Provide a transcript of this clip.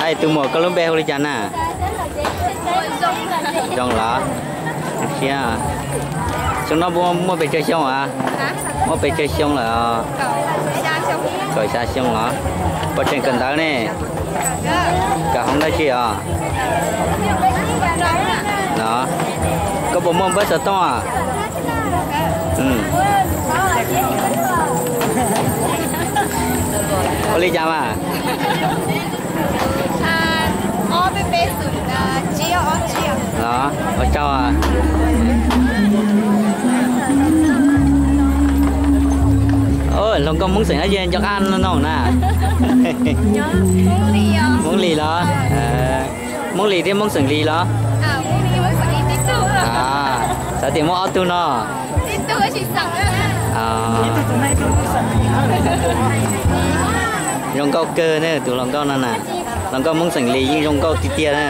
Hais tus muam, koj lub npe hu li cas na? Zoo los? Siab. Xyoo no muaj pes tsawg xyoo a? Muaj pes tsawg xyoo lawm? Kaum xya xyoo los? Puas tseem kawm ntawv ne? Kawm hoob dab tsi os? Los, koj puas muaj npawb xov tooj a? Ua li cas mas? Los, ua tsaug. Hluas nkauj Hmoob xeem dab tsi nco qab nug na? Hmoob Lis los? Hmoob Lis thiab Hmoob xeem Lis los? Xav tias muaj ob tug no. Zoo nkauj kawg ne tus hluas nkauj no na. Hluas nkauj Hmoob xeem Lis yeej zoo nkauj tiag tiag na.